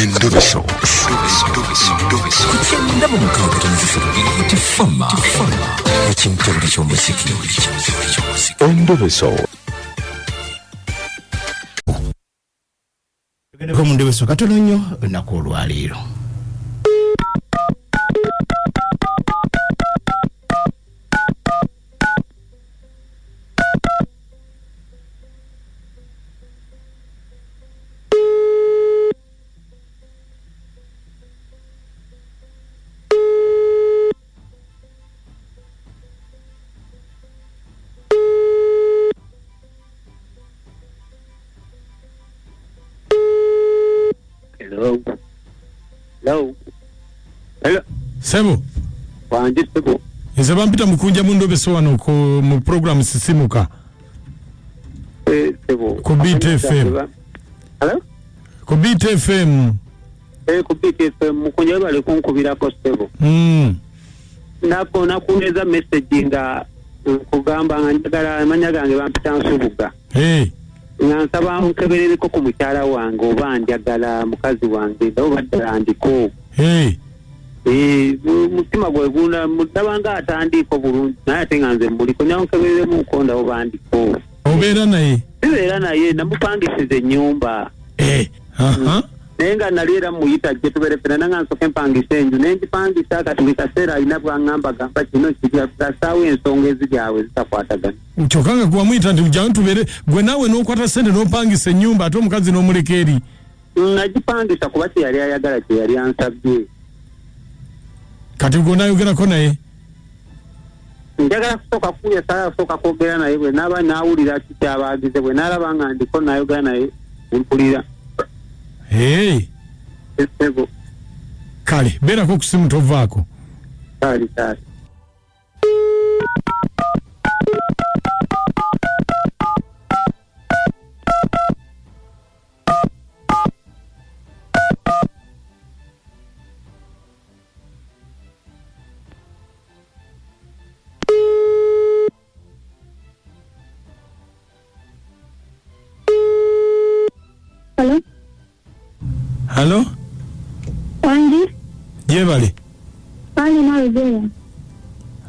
Endobeso. Ku kyenda mu mukaaga tono 3 Tifama ekintobole ky'omuziki. Endobeso. Tugendeko mu ndebeso katono nnyo olunaku olwaleero. Hello. Hello. Hello. Sebo. Wangi sebo. Nze bampita Mukunja mu ndobeso wano ku mu program Sisimuka. Eh, sebo. Ku Beat FM. Hello? Ku Beat FM. Eh, ku Beat FM Mukunja bali kunkubirako sebo. Nako nakuweeza message nga nkugamba nga njagala amanya gange bampita Nsubuga. Hey. Nga nsaba nkeberereko ku mukyala wange oba njagala mukazi wange ndaba oba ddala ndiko. Hey. Eh, mutima gwe gunda ndaba nga atandiiko bulungi naye ate nga nze muliko nyawo nkebereremuko ndaba oba ndiko. Obeera naye? Sibeera naye, namupangisiza ennyumba. Eh. Aha. Naye nga nali era muyita gye tubeere ffenna nga nsooka empangisa enju ne ngipangisa kati buli kaseera alina bw'aŋŋamba gamba kino kirya kasaawo ensonga eziri awo ezitakwatagana. Kyokka nga gwe wamuyita nti jangu tubeere gwe naawe n'okwata ssente n'opangisa ennyumba ate omukazi n'omuleka eri. Nagipangisa kuba kye yali ayagala kye yali ansabye. Kati gwe onaayogerako naye? Njagala kusooka kuwulira, saagala kusooka kwogera naye bwe naaba naawulira ki ky'aba agize, bwe naalaba nga ndiko naayogera naye mpulira. Hey. Ssebo. Kale beerako ku simu tovaako. Kale, kale. Hello? Hello? Wangi? Gyebale. Wangi nawe gyeya.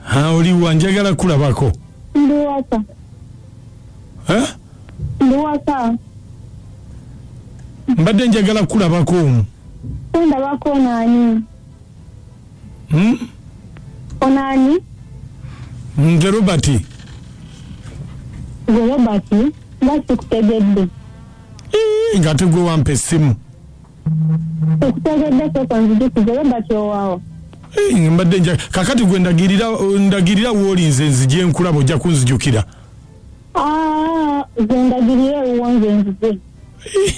Ha, oli wa njagala kulabako. Ndi waka. Eh? Ndi waka. Mbadde njagala kulabako omu. Kundabako onaani? Onaani? Nze Robert. Gwe Robert, nga sikutegedde. Ii, nga ate gwe wampa essimu. Sikutegedde sooka nzijukize Robert owaawa. Ii, mbadde nja kakati gwe ndagirira w'oli nze nzije nkulaba ojja kunzijukira. Ah, nze ndagirira ewuwo nze nzije.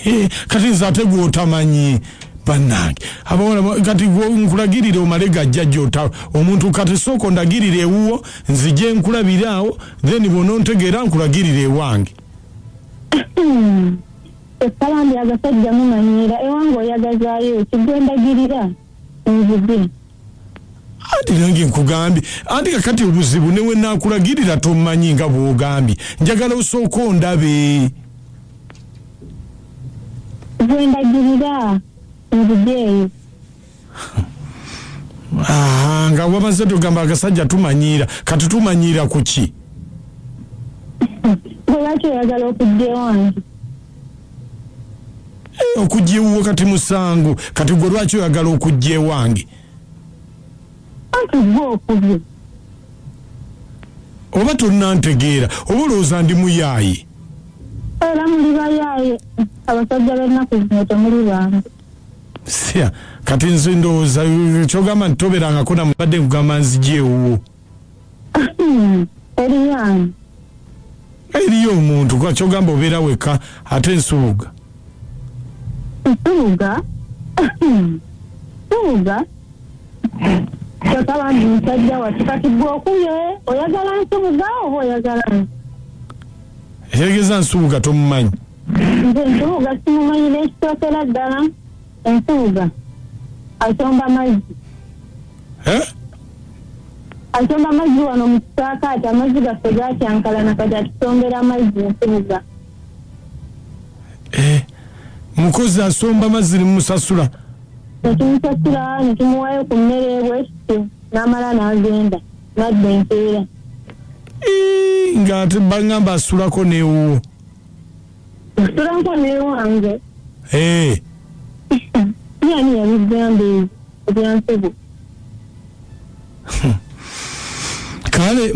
Ii, kati nze ate gwe otamanyi bannange. Abawala kati gwe nkulagirira omale gajja gy'ota omuntu kati sooka ondagirira ewuwo nzije nkulabira awo then bw'onontegeera nkulagirira ewange. Ekkalambi agasajja mumanyiira ewange oyagazaayo ki gwe ndagirira nzije. Anti nange nkugambye anti kakati obuzibu ne we naakulagirira tommanyi nga bw'ogambye njagala osooke ondabe. Gwe ndagirira nzije eyo. Ah, nga wamaze tugamba agasajja tumanyiira kati tumanyiira ku ki? Gwe lwaki oyagala okujja ewange? Eh, okujja ewuwo kati musango kati gwe lwaki oyagala okujja ewange? Anti gwe okubye. Oba tonnantegeera oba olowooza ndi muyaaye? Era muli bayaaye abasajja b'ennaku zino temuli bangu. Sya kati nze ndowooza kyogamba nti tobeerangako na mbadde nkugamba nzije ewuwo. Eriyo ani? Eriyo omuntu kuba kyogamba obeera wekka ate Nsubuga. Nsubuga? Nsubuga? Kyokka bambi musajja wattu kati gwe okubye oyagala Nsubuga oba oyagala nze? Ekitegeeza Nsubuga tomumanyi? Nze Nsubuga simumanyi n'ekisookera ddala Nsubuga asomba mazzi. Eh? Asomba mazzi wano mu kisaakaate amazzi gaffe gakyankalana kati atusombera mazzi Nsubuga. Eh, mukozi asomba mazzi ne mumusasula? Netumusasula, netumuwayo ku mmere bwekityo, n'amala n'agenda nadda enkeera. Nga ate bangamba asulako newuwo. Asulako newange. Yani yabigamba ebyansibu. Kale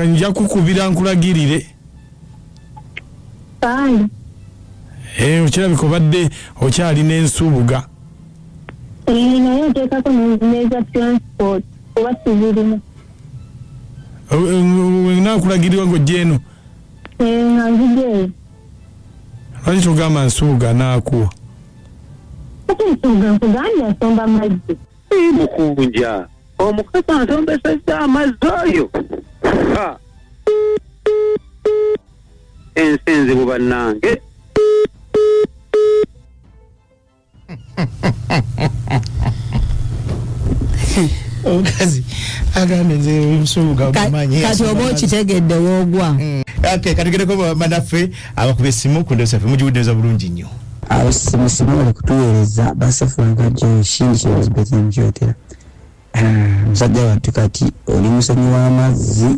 nja kukubira nkulagirire. Kale. Okirabika obadde okyalina ensubuga. Naye oteekako n'eza transport oba sizirina. Nakulagirira ng'ojja eno. Nga nzija eyo. Lwaki togamba nsubuga naakuwa? Ate nsubuga nkugambye asomba mazzi. Mukunja omukazi ansombesezza amazzi oyo. Ensi enzibu bannange. Omukazi agambye nze nsubuga omumanyi. Kati oba okitegedde woogwa. Okay, katugereko bannaffe abakuba essimu ku Ndeeso FM, mugiwuliriza bulungi nnyo. Abasimusimu bali kutuweereza basafulanga Joshi Elizabeth Mkyotera. Musajja wattu kati oli musenyi w'amazzi,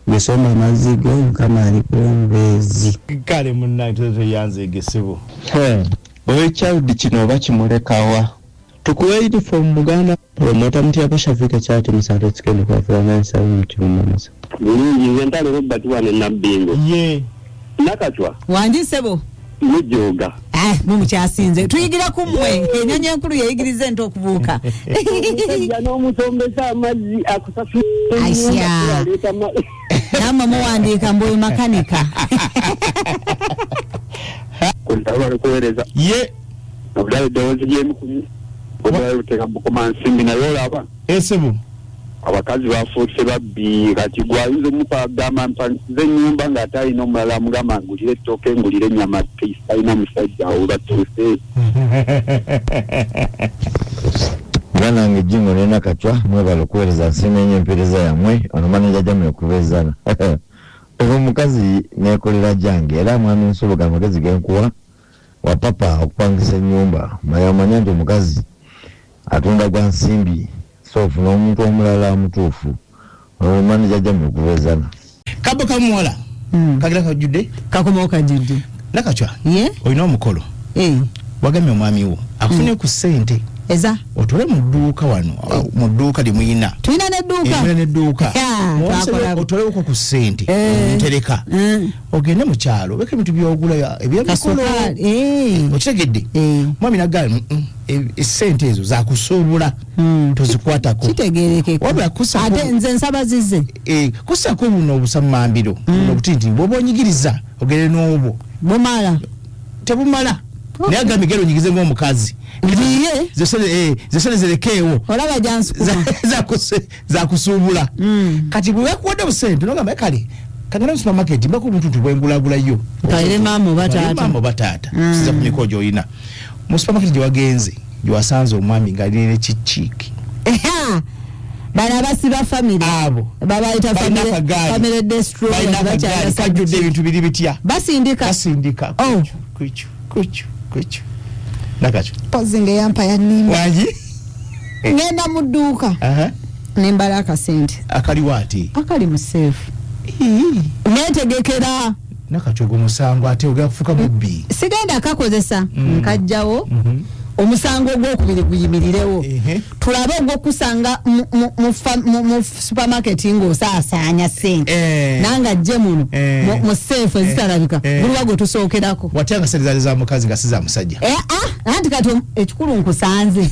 gwesomba amazzi go, Mukama ali ku mbeezi. Kale munnange tweyanzeege ssebo. Owekyaludi kino oba kimulekawa? Tukuwe uniform Muganda. Promota Mutyaba Shavika Kyati Musanto Tsikende kwa Mchumamasa. Bulungi nze Ntale Robert wane Nabbingo. Ye. Nakachwa. Wangi ssebo. Mujoga. Mumukyasinze. Tuyigira ku mmwe. Ennyonyi enkulu yeyigiriza ente okubuuka. Omusajja n'omusombesa amazzi akusasula. Aisha. Nammwe muwandiika mbu oyo makanika. Kuntaba kuweereza. Ye. Obulabe eddoboozi ly'emikumi. Obulabe buteeka bukoma nsimbi naye olaba. Esebo. Abakazi bafuuse babbi kati gwayinza omupagamba mpansize ennyumba ng'ate alina omulala amugamba ngulire ettooke ngulire ennyama talina musajja awo batuuse. Mwana wange Jingo ne Nakachwa mwebale okuweereza, nsiima ennyo empeereza yammwe. Ono maneja Jamil okubeezana. Omukazi neekolera gyange era mwami Nsubuga amagezi ge nkuwa wa papa okupangisa ennyumba. Manya omanya nti omukazi atunda gwa nsimbi, so ofuna omuntu omulala omutuufu. Ono maneja Jamil okubeezana. Kabo kamuwala kagira kajjudde kakomawo kajjudde. Nakachwa ye olina omukolo wagambye omwami wo akufune ku ssente eza otule mu dduuka wano mu dduuka lye muyina tulina n'edduuka mulina n'edduuka otolewoko ku ssente ntereka ogende mu kyalo obeko ebintu byogula ebyemikolo okitegedde. Mwami nagamba essente ezo zakusuubula tozikwatako kitegeerekeka. Wabula ate nze nsaba zize kusako buno obusammambiro buno obutinti bw'oba onyigiriza ogende n'obwo bumala tebumala naye agambye genda onyigize ng'omukazi ngiye zesente zirekeewo olaba jansukuma zakusuubula. Kati bwe bakuwadde obusente nogamba kale kagenda mu supermarket mbako obuntu bwengulagulayo ntwalire maama oba taata maama oba taata siza ku mikolo gy'olina. Mu supermarket gye wagenze gye wasanze omwami ng'alina ekikiiki bano abasiba family abo babayita family destroyer bakyalina kajjudde ebintu biri bitya basindika basindika kuchu kuchu kuchu. Nakachwa pozi nga yampa yanimba wangi ngenda mu dduuka nembala akasente akaliwo ati akali mu seefu netegekera. Nakachwa ogwo musango ate ogenda kufuuka mubbi. Sigenda kakozesa nkajjawo omusango ogwokubiri guyimirirewo tulabe ogwokusanga mu supermarket ng'osaasaanya ssente nange ajje muno mu seefu ezitalabika guliwa gwe tusookerako. Watya nga ssente zaali za mukazi nga si za musajja? Anti kati ekikulu nkusanze.